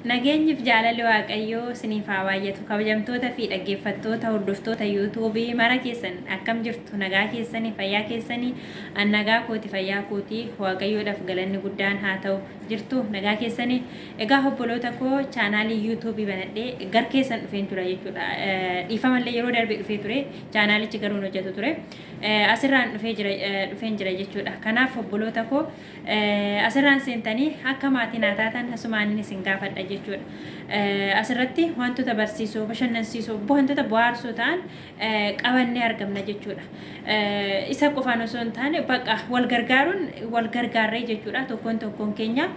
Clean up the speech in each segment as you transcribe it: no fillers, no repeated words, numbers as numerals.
Nageenyiif jaalalli Waaqayyoo isiniif haa baay'atu. Kabajamtoota fi dhaggeeffattoota hordoftoota yuutuubii mara keessan akkam jirtu? Nagaa keessanii, fayyaa keessanii? An nagaa kooti, fayyaa kooti. Waaqayyoodhaaf galanni guddaan haa ta'u. Jirtu nagaa keessanii? Egaa obboloota koo, chaanaalii yuutuubii banadhee gar keessan dhufeen tura jechuudha. Dhiifamallee yeroo darbe dhufee ture. Chaanaalichi garuu hin hojjetu ture. Asirraan dhufee jira, dhufeen jira jechuudha. Kanaaf obboloota koo, asirraan seentanii akka maatii naa taatan asumaanin isin gaafadha jechuudha. Asirratti wantoota barsiisoo, bashannansiisoo, wantoota bohaarsoo ta'an qabannee argamna jechuudha. Isa qofaan osoo hin taane bakka wal gargaaruun wal gargaarree jechuudha. Tokkoon tokkoon keenya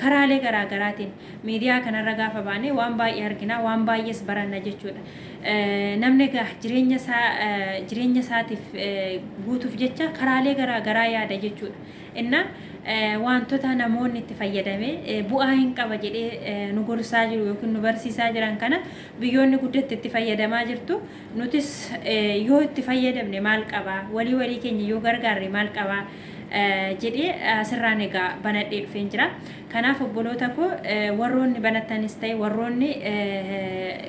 karaalee garaa garaatiin miidiyaa kanarra gaafa baane waan baay'ee argina, waan baay'ees baranna jechuudha. Namni egaa jireenya isaa jireenya isaatiif guutuuf jecha karaalee garaa garaa yaada jechuudha. Inna wantoota namoonni itti fayyadame bu'aa hin qaba jedhee nu gorsaa jiru yookiin nu barsiisaa jiran kana biyyoonni guddatti itti fayyadamaa jirtu. Nutis yoo itti fayyadamne maal qabaa? Walii walii keenya yoo gargaarre maal qabaa? Jedhee asirraan egaa banadhee dhufeen jira. Kanaaf obboloota koo, warroonni banattanis ta'e warroonni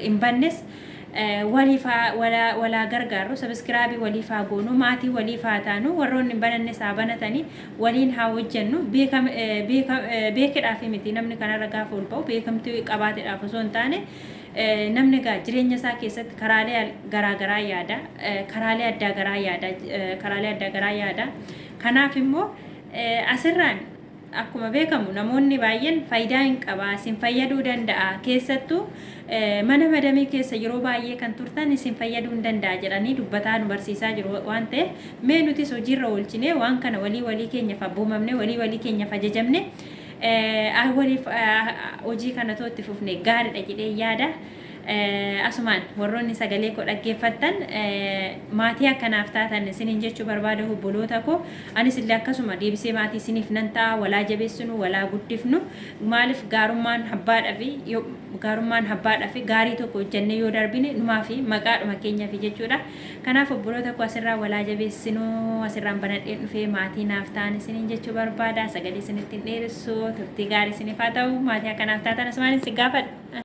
hin bannes, waliif walaa gargaarru, subscribe waliif haa goonu, maatii waliif haa taanu, warroonni hin banannes haa banatanii, waliin haa hojjennu. Beekedhaaf miti, namni kanarra gaafa ol ba'u beekamtii qabaateedhaaf osoo hin taane, namni egaa jireenya isaa keessatti karaalee garaa garaa yaada, karaalee addaa garaa yaada, karaalee addaa garaa yaada. Kanaaf immoo asirraan akkuma beekamu namoonni baay'een faayidaa hin qabaa, isin fayyaduu danda'a, keessattuu mana madamii keessa yeroo baay'ee kan turtan isin fayyaduu hin danda'a jedhanii dubbataa nu barsiisaa jiru waan ta'eef, mee nutis hojiirra oolchinee waan kana walii walii keenyaaf abboomamne, walii walii keenyaaf ajajamne, waliif hojii kana too itti fufne gaariidha jedhee yaada. Asumaan warroonni sagalee koo dhaggeeffattan maatii akkanaaf taatan isiniin jechuu barbaada, obboloota koo. Anis illee akkasuma deebisee maatii isiniif nan ta'a. Walaa jabeessinu, walaa guddifnu. Maaliif, gaarummaan abbaadhaa fi gaarummaan abbaadhaa fi gaarii tokko hojjennee yoo darbine numaa fi maqaadhuma keenyaaf jechuudha. Kanaaf obboloota koo, asirraa walaa jabeessinu. Asirraan banadheen dhufee maatii naaf ta'an isiniin jechuu barbaada. Sagalee isinitti hin dheeressu. Turtii gaarii isiniif haa ta'u. Maatii akkanaaf taatan asumaan isin gaafadha.